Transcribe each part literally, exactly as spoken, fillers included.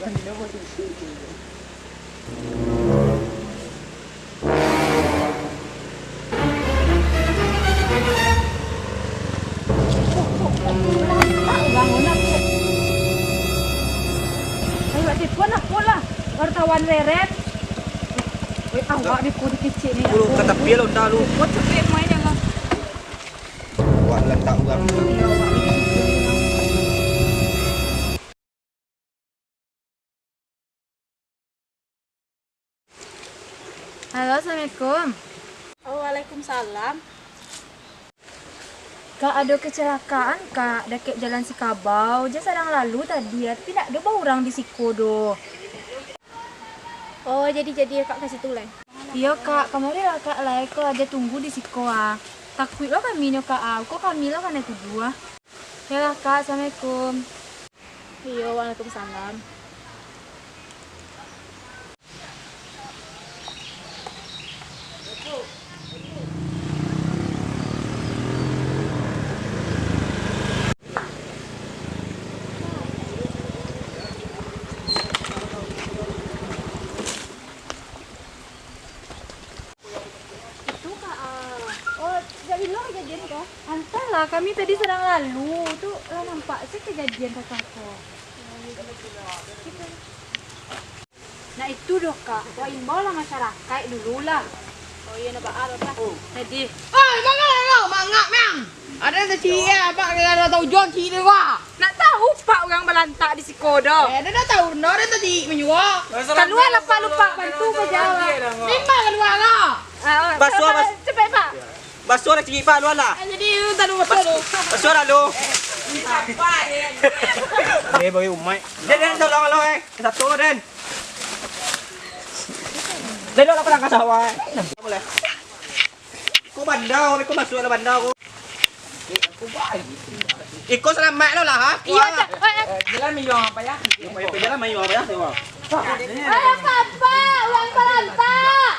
Ayo, telepon lah, telepon lah. Wartawan Reren. Weh, awak ni ko dikecek ni. Lu ka tapi lo ndak lu. Ko cepet main jangan. Awak lantak urang. Halo, assalamualaikum. Waalaikumsalam. Kak, ado kecelakaan, Kak, dakek jalan Sikabau. Jan sadang lalu tadi, tapi ndak ado baurang di siko doh. Oh, jadi, jadi, Kak, ka situ lai. Iyo, Kak, kamari lah, Kak, lai, ko aja tunggu di siko, ah. Takuik lo kami nyo, Kak, ah. Ko kami lo kanai tuduah, ah. Yolah, Kak, assalamualaikum. Iyo, waalaikumsalam. Itu, Kak, ah. Oh, dari luar kejadian ko? Antahlah, kami tadi sadang lalu. Tu lah nampak se kejadian, Kak, ko. Nah, itu doh, Kak. Wak imbau lah masyarakaik dulu lah. Oh, iyo, nah, baa lah. Jadi. Oi, mangak lo, mangak, Mang. Ado tadi, eh, abak kena ado tau juo, cik, deh, wah. Nak tahu, Pak, urang balantak di siko doh. Eh, dah, dah tahu, no, dah tadi menyuruh. Kaluar lah, Pak, lupa bantu kerja, Pak. Memang kaluar lah. Ah, ah, Basuh, sabar, bas- cepat, Pak. Basuh lah, cik, Pak, luar lah. Eh, jadi, lu tak ada basuh lu. Basuh lah, lu. Eh, bagi umat. Dia, dia, tolong, tolong, eh. Satu, Den. Den, lu lah, pernah kasar, wah. Boleh. Ko bandau, ko masuak lah bandau ko. Iko salamaik lo lah, ha? Iyo, Cak. Oi, eh. Jalan mayuang apa ya? Jalan mayuang apa ya? Oi, Papa, uang balantak.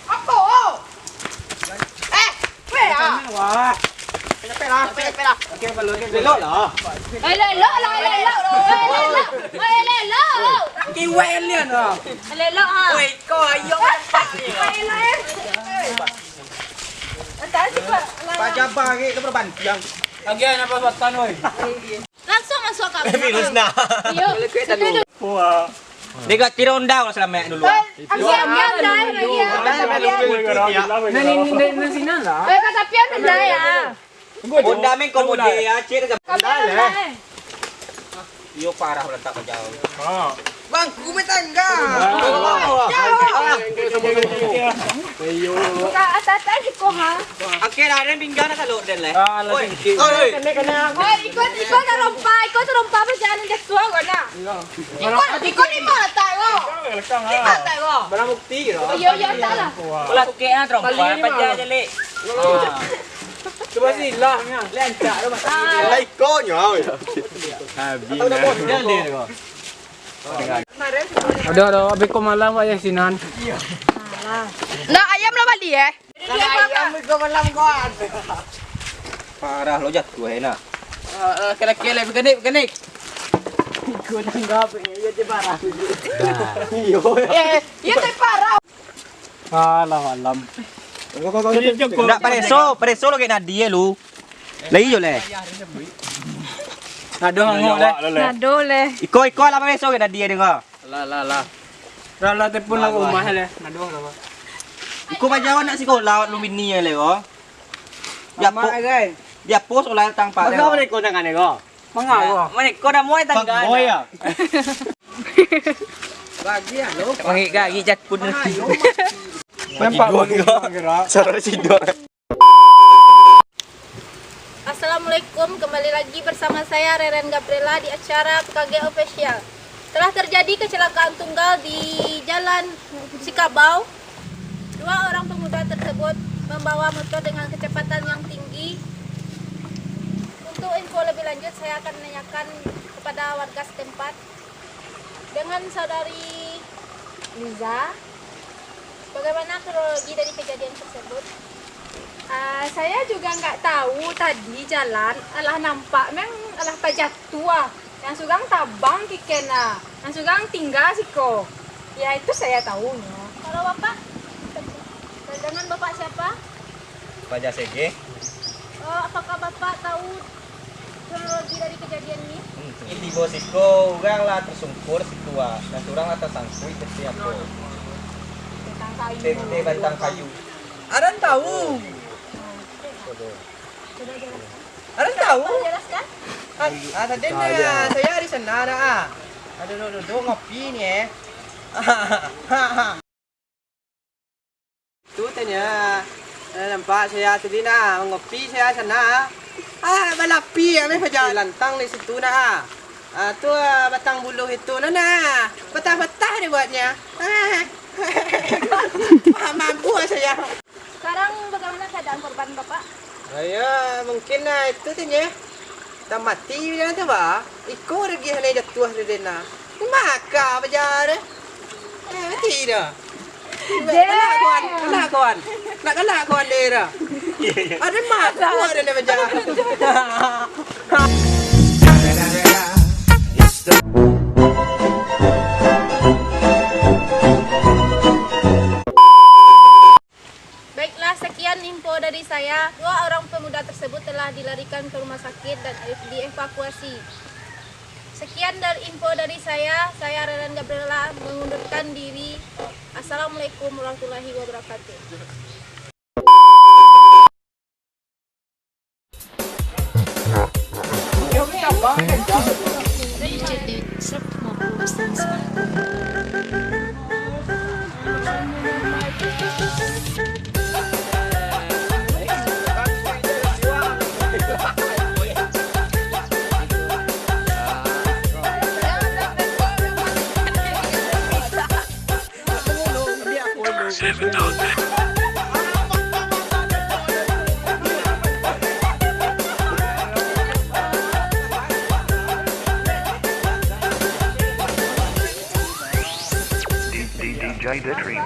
Apo? Eh, weh, ah. Wah. Capek lah. Capek, capek lah. Oke, belok, oke, belok lah. Elok-elok lah, elok-elok. Elok-elok. Oi, elok-elok. Kiwek lian lah. Elok-elok, ah. Woi, kau ayo tempat ni. Elok, eh. Entah sih, Pak. Pak Jabar ni, lu berbantiang. Lagian apa batan, woi? Langsung masuk ka. Virus nah. Iyo. Wah. Dia gak tirau undang lah, salamaik dulu, ah. Oi, ambil, ambil, ambil, ambil, ambil. Nah, ni, ni, ni, ni, sinan lah. Oi, ka tapi ambil dah, ya. Honda main kau mode, ya, cik. Ka tapi ambil dah, eh. Iyo, parah lah tak kejauh. Ha. Bangku bertangga. Jauh. Buka atas-atas iko, ha. Oke lah, den pinggan nak salok den lah. Ah, lah. Oi, sikit. Oi, oi. Kena, kena. Oi, iko, iko tarompa, iko tarompa, pajalan jatuah ko nah. Iyo. Iko, iko limo latak ko. Limo latak ko. Barang bukti ko. Iyo, iyo, tak lah. Pakai ah, tarompa, pajalan jalik. Cuba silah nya. Lencak tu, Mas. Ah. Lah iko nyo, oi. Habis. Tahu dah model dia ko. Aduh, aduh, habis ko malam, Pak, ya, sinan. Alah. Nah, ayam lah bali, eh? Kalau ayam ko malam ko. Parah lo jatuh, eh, nak. Eh, eh, kena-kena, berkenik, berkenik. Ikut tinggal, ya, dia parah. Iyo. Eh, ya, dia parah. Alah, malam. Ndak pareso, pareso lo kek Nadia lu. Lah iyo leh. Nado ngangok leh. Nado leh. Iko, iko lah pareso kek Nadia dengar. Lah, lah, lah. Lah, lah, telepon lah rumah leh. Nado lah. Iko pajawan nak sikolah lu bini leh ko. Dia po-, dia pos ulah tang pak. Mangga mereka tangan ko. Mangga ko. Mana ko dah muai tangga. Fuckboy ya. Bagi ah lo. Mangik gagi jakun. Nampak ko gerak. Suara sidok. Assalamualaikum, kembali lagi bersama saya Reren Gabriela di acara P K G Official. Telah terjadi kecelakaan tunggal di Jalan Sikabau. Dua orang pemuda tersebut membawa motor dengan kecepatan yang tinggi. Untuk info lebih lanjut, saya akan menanyakan kepada warga setempat. Dengan saudari Liza, bagaimana kronologi dari kejadian tersebut? Ah, Saya juga nggak tahu, tadi jalan, alah nampak meng, alah tajatuah. Yang surang tabang kiken ah, yang surang tingga siko. Ya, itu saya tahunya. Kalau Bapak, dengan Bapak siapa? Fajar Sege. Eh, apakah Bapak tahu kronologi dari kejadian ini? Hmm, tibo siko, urang lah tasungkur siko ah, nan surang lah tasangkuik seperti apo. Batang kayu. Tete batang kayu. Aden tahu. Sudah jelas kan? Aden tahu. Bapak jelaskan? Ah, ah, tadi nah, saya di sana nah, ah. Duduk-duduk ngopi ni, eh. Tu tanya. Eh, nampak saya tadi nah, ngopi saya sana. Ah, balapi, ameh paja lantang di situ nah. Ah, tu, ah, batang buluah itu nah, nah. Patah-patah dibuatnya. Ah. Mampu saya. Sekarang bagaimana keadaan korban, Bapak? Ah, ya, mungkin nah itu tanya. Dah mati bia tu, bah. Iko ragi hanai jatuah di dena. Maka bajar. Eh, mati dah. Nak galak kawan, galak kawan. Nak galak kawan dia dah. Ada mak kuat dia bajar. Baiklah, sekian info dari saya. Dua orang pemuda tersebut telah dilarikan ke rumah sakit dan dievakuasi. Sekian dari info dari saya. Saya Renan Gabriela mengundurkan diri. Assalamualaikum warahmatullahi wabarakatuh. D J The Dream.